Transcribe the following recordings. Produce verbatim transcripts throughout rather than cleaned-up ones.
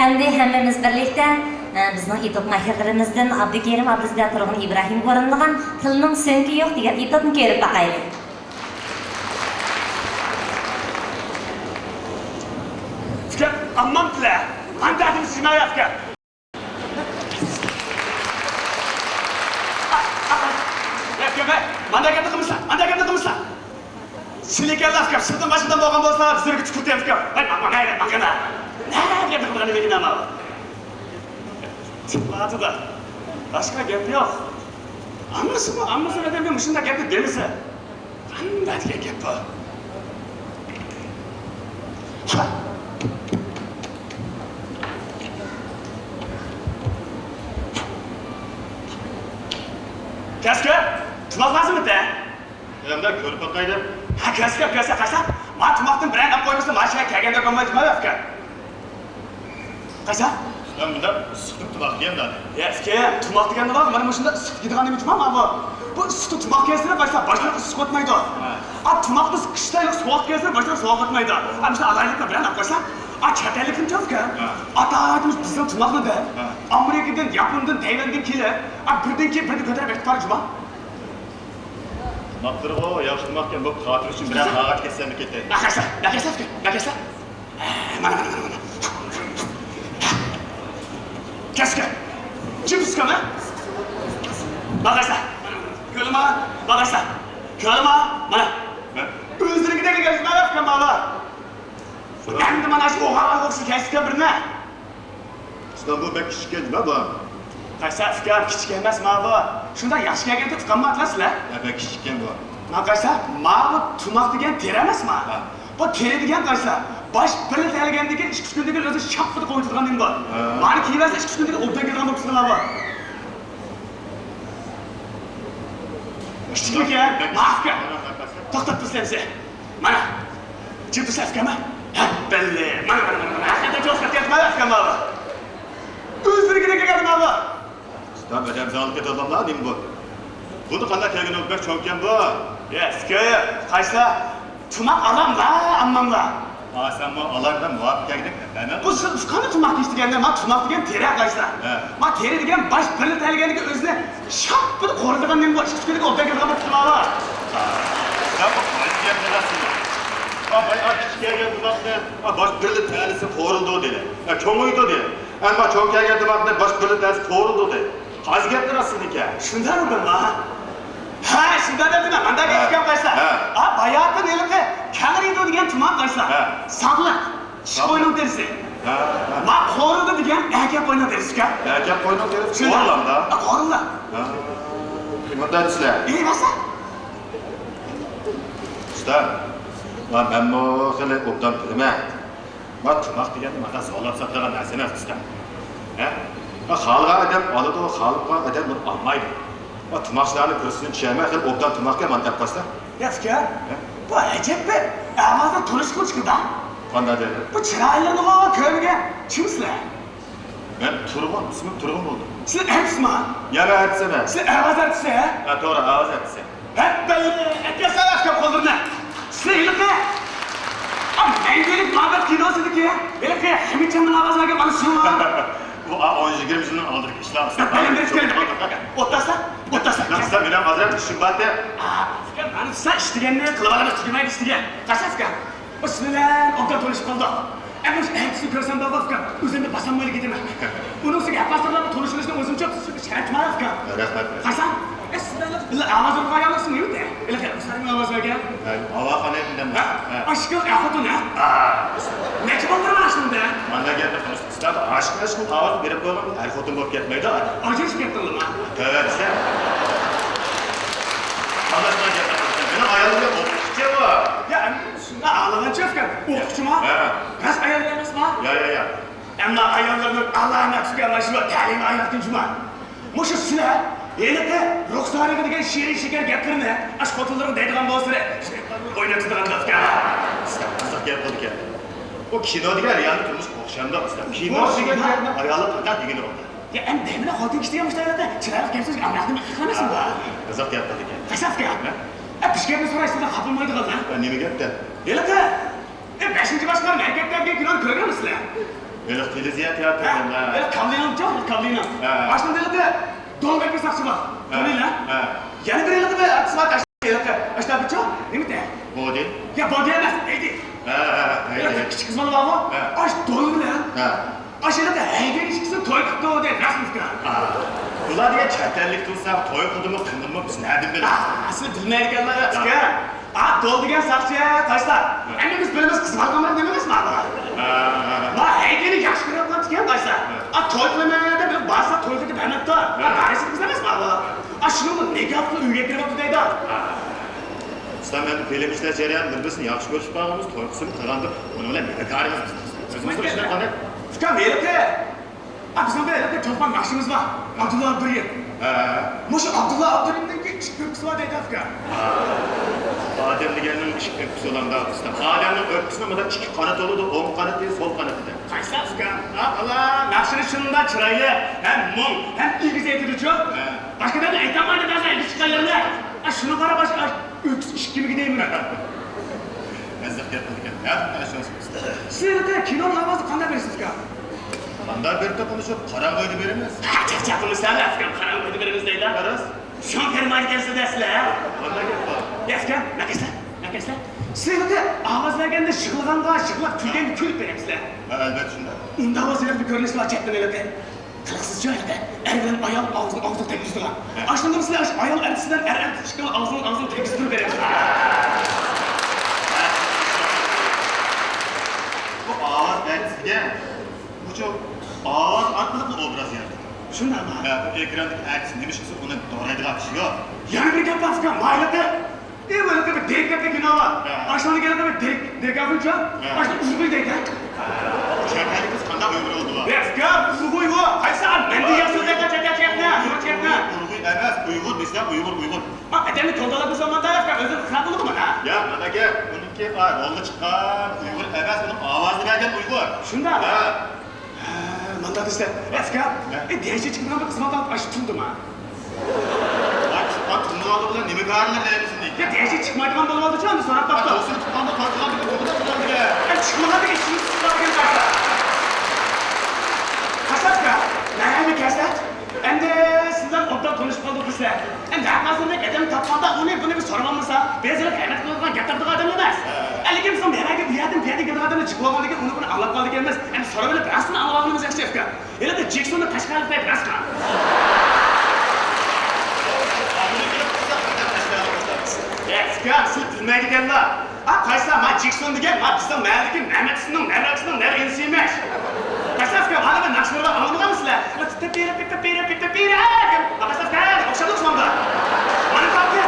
ئەمدى ھەممىمىز بىرلىكتە، ئە، بىزنىڭ ئېتوت ماھىرلىرىمىزدىن ئابدۇكېرىم ئابلىز بىلەن تۇرغۇن ئىبراھىمغا ئورۇنلىغان تىلنىڭ سۆڭىكى يوق دېگەن ئېتوتنى كۆرۈپ باقايلى. ئۇكام، ئاممام تىلە. قانداق دېمىسىز، مايا ئۇكام؟ يا ئۇكام، مانداق گەپنى قىلمىسىلا، مانداق گەپنى قىلمىسىلا. سىلىكەنلەر ئۇكام، سىزدىن باشقىدىن بولغان بولسا، بىزلەرگە تۇتۇپ تەمىز ئۇكام. ۋاي، ماڭ، ماڭ، ماڭ، ماڭ. نە گەپنى قىلىدىغان نېمە ئىكەن ئەمما؟ تىللاتىدا. باشقا گەپ يوق. ئاڭلىسىمۇ، ئاڭلىسا ئادەمگە مۇشۇنداق گەپنى دېمىسە. قانداق دېگەن گەپ بۇ؟ كەسكە، تۇماق لازىم ئىدى. ئەمدى كۆرۈپ باقاي دەپ. ھە، كەسكە، كەسكە، قايسا؟ ما تۇماقتىن بىرەر ئەپ قويمىسا، ما شەھەر كەلگەندە قويمايدۇ، ما ئەپكە. قايسا؟ مەن بۇنداق ئىسسىقتىن تۇماق يېگەن دادى. يا ئۇكام، تۇماق دېگەندە بار، مانا مۇشۇنداق ئىسسىق يېتىدىغان نېمە تۇماق ما بۇ؟ بۇ ئىسسىقتىن تۇماق كەلسىلا، باشتا باشلىق ئىسسىق ئۆتمەيدۇ. ھە. ئا، تۇماقنى قىشتا سوغۇق كەلسىلا، باشلىق سوغۇق ئۆتمەيدۇ. ھە. ئا، مۇشۇ ئالايلىقنى بىلەن ئاپ قويسا. ئا، چەت ئەللىكىمچە ئۇكام. ھە. ئاتا بىزنىڭ تۇماقنى دەپ، ھە، ئامېرىكىدىن، ياپوندىن، تەيۋەندىن كېلىپ، ئا، بىردىن كېيىن بىرنى كۆتۈرۈپ ئەكىتىپ بارىدۇ جۇما. تۇماقلىرىغۇ ياخشى تۇماقكەن، بۇ خاتىرە ئۈچۈن بىرەر قاغاچ كەتسەم كېتەي. نەقەسلە، نەقەسلە، نەقەسلە. مانا، مانا، مانا، مانا. كەسكە. جىم تۇتقان، ھە؟ باغاشلا. كۆرۈما، باغاشلا. كۆرۈما، مانا. ئۆزلىرىگە دەگەن گەپنى ئاڭلاپ كەلمەڭلار. ئەمدى مانا شۇ ئوغۇل ئوغۇل كەسكە بىرنى. ئۇستا، بۇ بەك كىچىككەن جۇما بۇ. قايسا ئۇكام، كىچىك ئەمەس ما بۇ. شۇنداق ياخشى كەلگەنتى ئۇكام ما ئاتلاسىلەر. ھە، بەك كىچىككەن بۇ. ما قايسا، ما بۇ تۇماق دېگەن تېرە ئەمەس ما. ھە. بۇ تېرە دېگەن قايسا، باش بىرلا تەلگەندىكى ئىككى ئۈچ كۈندىكى ئۆزى شاپپىدە قويۇۋېتىدىغان نېمە بۇ. ھە. مانى كىيىۋەرسە ئىككى ئۈچ كۈندىكى ئوبدان كېتىدىغان بولۇپ چىقىدۇ ما بۇ. كىچىكمىكەن؟ بەك ماقۇل. توختاپ تۇرسىلەمسە. مانا، جىپسى ئەسكەنمۇ؟ ھە، بەللى. مانا، مانا، مانا، مانا. ھەقىقەتەن جوز كەتكەن ئەسكەن ماۋۇ. ئۆزلىرىگە دېگەن ماۋۇ. ئۇستا، ئادەم زالىغا كېتىۋاتاملا، نېمە بۇ؟ بۇنى قانداق كەلگىنى بەك چوڭكەن بۇ. يا، ئۇكا، قايسىلار؟ تۇماق ئالاملا، ئامماملا. ئا، سەنمۇ ئالار بىلەن مۇۋاپىق كەلگىدەك ئەمەس. بۇ سىز قانداق تۇماق دېيىش دېگەندە، ما تۇماق دېگەن تېرە قايسىلار. ھە. ما تېرە دېگەن باش بىرلا تەلگەندىكى ئۆزىنى شاپپىدە قورۇيدىغان نېمە بۇ؟ ئىككى كۈنلۈك ئوبدان كېلىدىغان بىر تۇماق بار. يا، بۇ قايسى گەپ بولاسىز؟ ئا، بايا كىچىك كەلگەن تۇماقنى، ئا، باش بىرلا تەلىسى قورۇلىدۇ دېدى. ئا، چوڭىيىدۇ دېدى. ئەمما چوڭ كەلگەن تۇماقنى باش بىرلا تەلىسى قورۇلىدۇ دېدى. قايسى گەپتۇ راست سىزنىڭكى؟ شۇنداقمۇ بىلما؟ ھە، شۇنداق دەپتىمەن. مانداق ھە. گەپ قايسا. ھە. ئا، باياتىن ھېلىقى كەڭرىدۇ دېگەن تۇماق قايسا. ھە. ساغلىق. ئىششىق قوينىڭ تېرىسى. ھە، ھە. ما قورۇلدى دېگەن ئەركەك قوينىڭ تېرىسىكەن. ئەركەك قوينىڭ تېرىسى شۇنداق. قورۇلامدا؟ ھە، قورۇلدى. ھە. مۇنداق دېسىلە. ئېي، مەسە. ئۇستا، ما مەنمۇ خېلى ئوبدان بىلىمەن. ما تۇماق دېگەن مانا زورلاپ ساتىدىغان نەرسە ئەمەس، ئۇستا. ھە؟ ما خالىغان ئادەم ئالىدۇ، خالىمىغان ئادەم بۇنى ئالمايدۇ. ما تۇماقچىلارنى بىرسىنى چۈشەنمەي، خېلى ئوبدان تۇماقكەن مانا دەپ قالسا. يا ئۇكا، ھە؟ بۇ ئەجەب بىر ئاۋازدا تونۇشقۇن چىقىدۇ. قانداق دەيدۇ؟ بۇ چىرايلىرىنىغۇ كۆرمىگەن. كىمسىلەر؟ مەن تۇرغۇن، ئىسمىم تۇرغۇن بولدى. سىلەر ئارتىسما؟ يا، مەن ئارتىس ئەمەس. سىلەر ئاۋاز ئارتىسى، ھە؟ ھە، توغرا، ئاۋاز ئارتىسى. ھەپپەللى، ئەكەلسەڭلار ئۇكام قوللىرىنى. سىلەر ھېلىقى، ئا، مەڭگۈلۈك مۇھەببەت كىنوسىدىكى ھېلىقى ھەمىتجاننىڭ ئاۋازىنى ئالغان ئانا شۇ. بۇ، ئا، ئون يىگىرمە يىلنىڭ ئالدىدىكى ئىشلار. بىلىم بېرىش كېرەك. ئولتۇرسا، ئولتۇرسا. مەن سىلەر بىلەن ھازىر ئىشىم بار دە. ئا، ئۇكام، مانا سىلەر ئىش دېگەننى قىلىۋالىمىز، تۈگىمەيدۇ ئىش دېگەن. قاچان ئۇكام؟ بۇ سىلەر بىلەن ئوبدان تونۇشۇپ قالدۇق. ئەمما شۇ ئەتىسىنى كۆرسەم بولغۇ ئۇكام، ئۆزۈمنى باسالمايلا كېتىمەن. ئۇنىڭ ئۈستىگە ئەپپاسلار بىلەن تونۇشۇۋېلىشنىڭ ئۆزىمۇ شەرت بار ئۇكام. رەھمەت. قايسا؟ ئە، سىز بىلەن بىللە ئاۋاز ئۇرغان ئاياللىقسىڭ نېمىدە؟ ھېلىقى ئۇسارنىڭ ئاۋازى باركەن. ھە، ھاۋا قانداق دېدىم؟ ھە؟ ھە. ئاشىق ئەر خوتۇن، ھە؟ ھە. نەچچە بالدۇر مانا شۇندا؟ مانا گەپنى قىلىشتا ئاشىق ئاشىق ئاۋاز بېرىپ قويغان ئەر خوتۇن بولۇپ كەتمەيدۇ. ئاجرىشىپ كەتتىڭلىما؟ تەۋە دېسە. ئاداشماي گەپ قىلىشتا. مېنىڭ ئايالىم ئوقۇتقۇچى بۇ. يا، ئەمدى شۇنداق ئاڭلىغانچە ئۇكام، ئوقۇتقۇچىما؟ ھە. راست ئايال ئەمەسما؟ يا، يا، يا. ئەمما ئاياللارنىڭ ئالامەت ئۇكام مانا شۇ تەلىيىنى ئاڭلاۋاتقىنى جۇما. مۇشۇ سىلەر ھېلىقى رۇخسارىغا دېگەن شېرىن شېكەر گەپلىرىنى ئاشۇ خوتۇنلىرىغا دەيدىغان بولسىلەر، ئوينىتىدىغان گەپكەن. قىزىق گەپ قىلدىكەن. ئۇ كىنو دېگەن رېئال تۇرمۇشقا ئوخشامدۇ ئۇستا؟ كىنو دېگەن ئاياللار قانداق دېگىنى ئۇ. يا، ئەمدى دەيمەن خوتۇن كىشى دېگەن مۇشۇنداق ھېلىقى چىرايلىق گەپ سۆزگە ئامراقنى قىلامسىز بۇ؟ قىزىق گەپ قىلدىكەن. قايسى گەپ؟ ھە؟ ئە، بىر گەپنى سوراي سىزدىن خاپىلىمايدىغانلا. نېمە گەپتە؟ ھېلىقى. ئە، بەشىنچى باشلىقلار مەرىكەتتە كىنونى كۆرگەنمۇسىلەر؟ ھېلىقى تېلېۋىزىيە تىياتىرىدىن، ھە. ھېلىقى كابلىنىڭچۇ، ھېلىقى كابلىنىڭ. ھە. ئاشۇندىن ھېلىقى دونبەككە ساقچى بار. ھە. كابلىنىڭ. ھە. يەنە بىر ھېلىقى بىر ئارتىس بار، ھېلىقى ئاشۇنداقچۇ، نېمە دەي؟ بودى. يا، بودى ئەمەس، ھەيدى. ھە، ھە، ھە، ھەيدى. ھېلىقى كىچىك قىز بالا بارغۇ. ھە. ئاشۇ دولى بىلەن. ھە. ئاشۇ ھېلىقى ھەيدىنىڭ ئىككىسى توي قىپتۇ دەپ راست ئۇقتۇم. ھە. بۇلار دېگەن چەت ئەللىك تۇرسا توي قىلدىمۇ، قىلدىمۇ، بىز نەدىن بىلىمىز؟ ھە، سىلەر بىلمەيدىكەنلەر، ھە. ئۇكا. ئا، دول دېگەن ساقچى، قايسىلار؟ ھە. ئەمدى بىز بىلىمىز، قىز بالىغا نېمە ئەمەس، مانا. ھە. ما ھەيدىنى ياخشى كۆرۈۋاتقان ئىكەن، قايسىلار؟ ھە. ئا، توي قىلىمەن دەپ، بىز بارسا توي قىلدى بەرمەپتۇ. ھە. ما بارىسى قىز ئەمەس، مانا. ئا، شۇنىڭ نىكاھلىق ئۆيگە كىرىۋاپتۇ دەيدۇ. ھە. ئۇستام، ئەمدى فىلىم ئىشلەش جەريانىدا بىر-بىرسىنى ياخشى كۆرۈشۈپ قالغانمىز، توي قىلسىمۇ قىلغاندۇر، ئۇنىڭ بىلەن نېمە كارىمىز بىزنىڭ؟ ئۆزىمىز بىر ئىشلەپ قالدۇق. ئۇكام، ھېلىقى، ئا، بىزنىڭ بىر ھېلىقى چولپان ناخشىمىز بار. ھە. ئابدۇللا ئابدۇرېھىم. ھە. مۇشۇ ئابدۇللا ئابدۇرېھىمنىڭكى ئىككى ئۆپكىسى بار دەيدۇ ئۇكا. ئادەم دېگەننىڭ ئىككى ئۆپكىسى بولامدا ئۇستام؟ ئادەمنىڭ ئۆپكىسىنىڭ مۇنداق ئىككى قانىتى بولىدۇ، ئوڭ قانىتى، سول قانىتى دەپ. قايسى ئۇكا؟ ئا، بالا، ناخشىنى شۇنداق چىرايلىق، ھەم مۇڭ، ھەم ئېگىز ئېيتىدۇچۇ. ھە. باشقا دەمدە ئېيتالمايدۇ بەزى ئېگىز چىققان يەرلەر. ئا، شۇنىڭغا قارا باشقا ئۆكسە ئىككىمىگە دەيمەن. ئەزىق گەپ قىلىدىكەن. ھە، ئاشۇ. سىز ھېلىقى كىنونىڭ ئاۋازىنى قانداق بېرىسىز ئۇكا؟ قانداق بېرىپ تاپىمىز شۇ قاراڭغۇ ئۆيدە بېرىمىز. چاقچاق قىلمىسىلەر ئۇكام، قاراڭغۇ ئۆيدە بېرىمىز دەيدۇ. راست. شۇڭا بېرمەيدىكەنسىز دەسلەر. قانداق گەپ بار؟ يا ئۇكام، مەكەسلەر، مەكەسلەر. سىز ھېلىقى ئاۋاز بەرگەندە يىغلىغانغا يىغلاپ، كۈلگەنگە كۈلۈپ بېرەمسىلەر. ھە، ئەلۋەتتە شۇنداق. ئۇنداق بولسا ھېلىقى بىر كۆرۈنۈش بار چەتتىن ھېلىقى. قىلىقسىزچۇ ھېلىقى، ئەر بىلەن ئايال ئاغزىنى ئاغزىغا تەگكۈزىدىغان. ھە. ئاشۇندىمۇ سىلەر ئاشۇ ئايال ئەرتىس بىلەن ئەر ئەرتىس ئىككىڭلار ئاغزىنى ئاغزىغا تەگكۈزدۈرۈپ بېرىڭ. بۇ ئاۋاز ئەرتىس دېگەن، بۇچۇ ئاۋاز ئارقىلىقلا ئوبراز يارىتىدۇ. شۇنداقمۇ؟ ھە، بۇ ئېكراندىكى ئەرتىس نېمە ئىش قىلسا، ئۇنى دورايدىغان كىشى يوق. يەنە بىر گەپ بار ئۇكام، مايلىقى. ئى، بۇ ھېلىقى بىر دېرىك دەپ كىنو بار. ھە. ئاشۇنىڭ ھېلىقى بىر دېرىك، دېرىك ئاخۇنچا. ھە. ئاشۇ ئۇيغۇر دەيدۇ. چەت ئەللىك قىز قانداق ئۇيغۇر بولدى بۇ؟ يا ئۇكام، ئۇيغۇر ئۇيغۇر. قايسى ئەل؟ مەندە ياسىلىدىغان چەت ئەل چەتنى، ئۇيغۇر چەتنى. ئۇيغۇر ئەمەس، ئۇيغۇر دېسە ئۇيغۇر، ئۇيغۇر. ئا، ئادەمنى كۆڭدالاتمىسام مانا، يا ئۇكام، ئۆزۈم خەق بولدىغۇ مانا. يا، مانا گەپ، ئۇنىڭكى، ئا، رولغا چىققان ئۇيغۇر ئەمەس، ئۇنىڭ ئاۋازىنى بەرگەن ئۇيغۇر. شۇنداق. ھە. ھە، مانداق دېسە، ئەسكەر، ھە. ئى، دىيەنشى چىقمىغان بىر خىزمەت ئاپتۇ، ئاشۇ تۇردىما؟ ئاي، تۇغقان تۇغمىغانلىقى بىلەن نېمە كارىلەر دەيمىز ئۇنى؟ يا، دىيەنشى چىقمايدىغان بولۇۋالدىچۇ، ئەمدى سوراپ باقتۇق. دوستىنى تۇغقاندا تارتىدىغان بىر گۇمىدا بولغان بىلەن. ئە، چىقمىغاندىكىن ئىشىمىز چىقىدىكەن قايسا. قايسا ئەسكەر، مەن ئەمدى كەلسەم، ئەمدى سىلەر ئوبدان تونۇشۇپ قالدۇق دېسە. ئەمدى ھەر قايسىمىز ئادەم تاپقاندا ئۇنى بۇنى بىر سوراپ ئالمىسا، بەزىلەر ھەيران قالىدىغان گەپ تاپىدىغان ئادەم ئەمەس. ئە، لېكىن بىزنىڭ بۇ يەرگە، بۇ يەردىن بۇ يەرگە كېلىدىغان ئادەملەر جىق بولغاندىن كېيىن ئۇنى بۇنى ئاڭلاپ قالىدىكەنمىز. ئەمدى سوراپ ئېلىپ راستىنى ئاڭلاپ ئالغىنىمىز ياخشى ئۇكا. ھېلىقى جېكسوننى قەشقەرلىك دەپ راستقا. ئە، ئۇكا، سىز بىلمەيدىكەنلا. ئا، قايسا، ما جېكسون دېگەن، ما بىزنىڭ مەھەللىدىكى مەمەت ئۇستىنىڭ نەۋرە ئاكىسىنىڭ نەۋرە ئىنىسى ئىمىش. قايسا، ئۇكا، مانا بىر ناخشىلىرى بار، ئاڭلىمىغانمۇسىلەر؟ پىپپىرە، پىپپىرە، پىپپىرە، پىپپىرە دېگەن. قايسا، ئۇكا، ئوخشامدۇ ئوخشىمامدۇ؟ مانا تاپتى.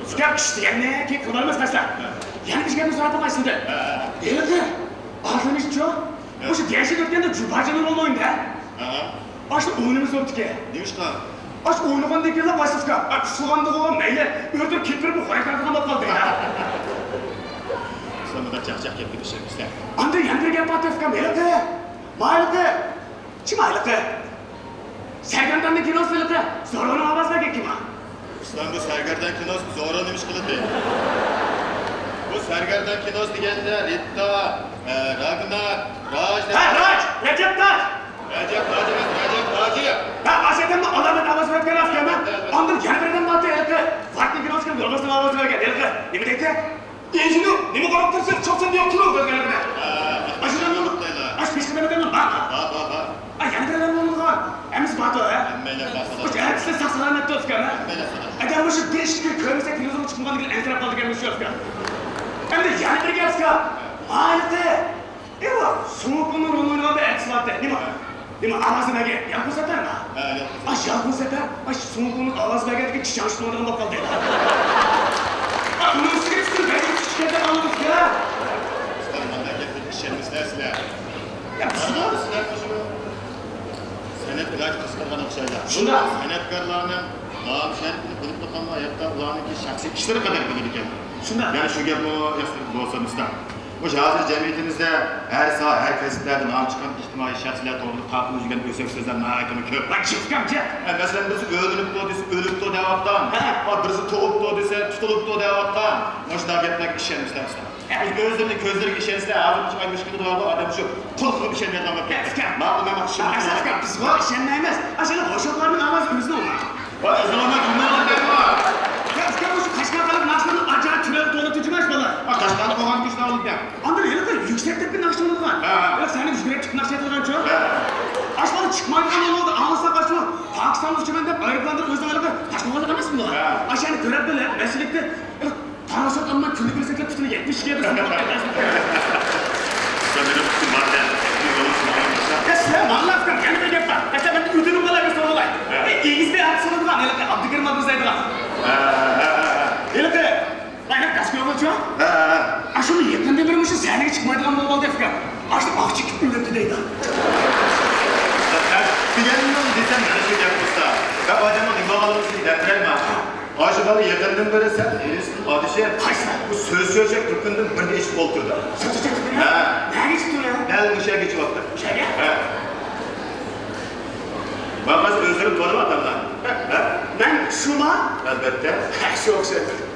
ئۇكا، ئىش دېگەننى كېيىن قىلىۋالىمىز، قايسا. يەنە بىر گەپنى سوراپ باقاي سىزدىن. ھېلىقى ئاتلىنىشچۇ؟ مۇشۇ دەشت ئۆتكەندە جۇباجىنىڭ رولىنى ئوينىدى. ھە. ئاشۇ ئوينىمىسى بوپتىكەن. نېمىشقا؟ ئاشۇ ئوينىغاندىن كېيىنلا باشلىسىكا، ئۇسسىغاندىغۇ مەيلى، ئۆتۈپ كېتىپ بېرىپ خورەك تارتىدىغان بولۇپ قالدى. سەن مۇنداق چاقچاق گەپكە بېشىرىپ كېتىسەن. ئاندىن يەنە بىر گەپ بار، ئۇكام، ھېلىقى. مايلىقى. چىمايلىقى. سەرگەرداننىڭ كىنوسى ھېلىقى زورونىڭ ئاۋازى بەرگەن كىنو. ئۇستام، بۇ سەرگەردان كىنوسى زورو نېمە ئىش قىلىدۇ؟ بۇ سەرگەردان كىنوسى دېگەندە رىتا، ئە، راگنار، راج دەپ. ھە، راج! رەجەپ تاج! رەجەپ تاج ئەمەس، رەجەپ تاجى. ھە، ئاشۇ ئادەمنىڭ ئالامەت ئاۋازى بەرگەن ئەسكەرمەن. ئاندىن يەنە بىر ئادەم بارتى ھېلىقى. ۋارتنىڭ كىنوسىغا يولۋاسنىڭ ئاۋازى بەرگەن ھېلىقى. نېمە دەيتتى؟ ئىنژېنېر، نېمە قاراپ تۇرىسىز؟ چاپسان ياق تۇرۇڭ دېگەنلىكىنە. ئاشۇ ئاشۇ بار. بار، بار، بار. ئا، يەنە بىر ئادەم بولغان. ھەممىسى بارتۇ، ھە؟ ھەممەيلەن بار. ئاشۇ ھەممىسى ساق سالامەتتە ئۆسكەن، ھە؟ ھەممەيلەن ساق. ئادەم مۇشۇ بىر ئىشتىن كۆرمىسە تېلېۋىزورغا چىقمىغاندىن كېيىن ئەنسىرەپ قالىدىكەن مۇشۇ ئۆسكەن. ئەمدى يەنە بىر گەپ ئۇكا. ھېلىقى. ئېۋا، سۇڭۇپۇڭنىڭ رولىنى ئوينىغان بىر ئارتىس بارتى. نېمە؟ نېمە ئاۋازى بەرگەن؟ يالقۇن سەپەرمۇ؟ ھە، يالقۇن سەپەر. ئاش يالقۇن سەپەر، ئاش سۇڭۇپۇڭنىڭ ئاۋازى بەرگەندىكىن چىچاڭ ئىشلىتىدىغان بولۇپ قالدى. ئا، ئۇنىڭ ئۈستىگە پۈتۈن بەدىنى كۈچ كەلتۈرۈپ ئالىدۇ ئۇكا. ئۇستام، مانداق گەپلەرگە ئىشەنمىسىلەر سىلەر. يا، بىزمۇ سىلەر مۇشۇ سەنئەت ئىلاجى قىسقارغان ئوخشايدۇ. شۇنداق. سەنئەتكارلارنىڭ نام شەرىپىنى بىلىپلا قالماي، ھەتتا ئۇلارنىڭكى شەخسىي ئىشلىرى قەدەر بىلىدىكەن. شۇنداق. يەنە شۇ گەپمۇ ئەسلىدە بولسا ئۇستام. مۇشۇ ھازىر جەمئىيىتىمىزدە ھەر ساھە، ھەر كەسىپلەردە نام چىققان ئىجتىمائىي شەخسلەر توغرىلىق تاقىمۇ يېگەن ئۆسەك سۆزلەر ناھايىتىمۇ كۆپ. ۋاي، جىقكام جىق. ئە، مەسىلەن، بىرسى ئۆلۈنۈپتۇ دېسە، ئۆلۈپتۇ دەۋاتقان. ھە. ۋە بىرسى تۇغۇپتۇ دېسە، تۇتۇلۇپتۇ دەۋاتقان. مۇشۇنداق گەپلەرگە ئىشەنمىسىلەر. ئۆزلىرىنىڭ كۆزلىرىگە ئىشەنسىلەر، ھازىر مۇشۇ ئايمۇشكىنى دەۋاتقان ئادەم شۇ قۇلىقىغا ئىشەنمەيدىغان بولۇپ كەتتى. ماقۇل، مەن ئىشەنمەيمەن. ئەسكەر، بىزغۇ ئىشەنمەيمىز. ئاشۇنداق ئوشۇقلارنىڭ ئاۋازى ئۆزىنىڭ. ۋاي، ئۆزىڭىزنىڭ كىمنىڭ ئاۋازى بار؟ يا، ئۇكام، مۇشۇ قەشقەر خەلق ناخشىلىرىنىڭ ئاجايىپ چىرايلىق تونۇپ تىنچىماش بالا. ئا، قەشقەرنىڭ بولغان كۈچى ئالىدىكەن. ئاندىن ھېلىقى يۈكسەك تېپىپ ناخشا ئوينىدىغان. ھە. ھېلىقى سەھنىگە يۈگۈرۈپ چىقىپ ناخشا ئېيتىدىغانچۇ؟ ھە. ئاشۇنداق چىقمايدىغان بولدى، ئاڭلىساق ئاشۇ پاكىستاندا ئۇچىمەن دەپ ئايروپىلاندا ئۆزىنىڭ ھېلىقى تاشلىۋالغان ئەمەسمۇ؟ ھە. ئاشۇنى كۆرۈپ بىلە، مەسچىتلىكتە ھېلىقى تاراسات ئالما كۈنلۈك بىر سەكرەپ پۈتۈن يەتمىش يەردە سۇنۇپ قالدى. سەن مېنىڭ پۇتۇم بار دە. يا سىلەر ماڭا لافكام، يەنە بىر گەپ بار. ئەسلى مەن ئۆتۈنۈپ قالاي، بىر سورالاي. ھە. ئېگىز بىر ئات سورىدىغان ھېلىقى ئابدۇكېرىم ئابدۇزايدىغان. ھە، ھە، ھە، ھە. ھېلىقى بايراق دەس كۆرۈۋالچۇ؟ ھە، ھە، ھە. ئاشۇنى يېقىندىن بېرى مۇشۇ سەھنىگە چىقمايدىغان بولۇۋالدى ئۇكام. ئاشۇ ئاق چېكىت ئۆلۈپتۇ دەيدۇ. دېگەننىڭ دېسەم مانا شۇ گەپ بولسا. ۋە ئادەمنىڭ نېمە بولغانلىقىنى دەپ بېرەلمە. ئاشۇ بالا يېقىندىن بېرى سەل ئېرىسىدىن ئادىشىپ، قايسى؟ بۇ سۆز چۆچەك دۇكىنىدىن بىرنى ئېچىپ ئولتۇردى. سۆز چۆچەك دۇكىنى؟ ھە. نەگە ئېچىپتۇ يا؟ دەل مۇشۇ يەرگە ئېچىۋاپتۇ. مۇشۇ يەرگە؟ ھە. ماڭا قارىسا ئۆزلىرىم تونۇۋاتاملا. ھە؟ مەن شۇما؟ ئەلۋەتتە. ھە، شۇ ئوخشايدۇ.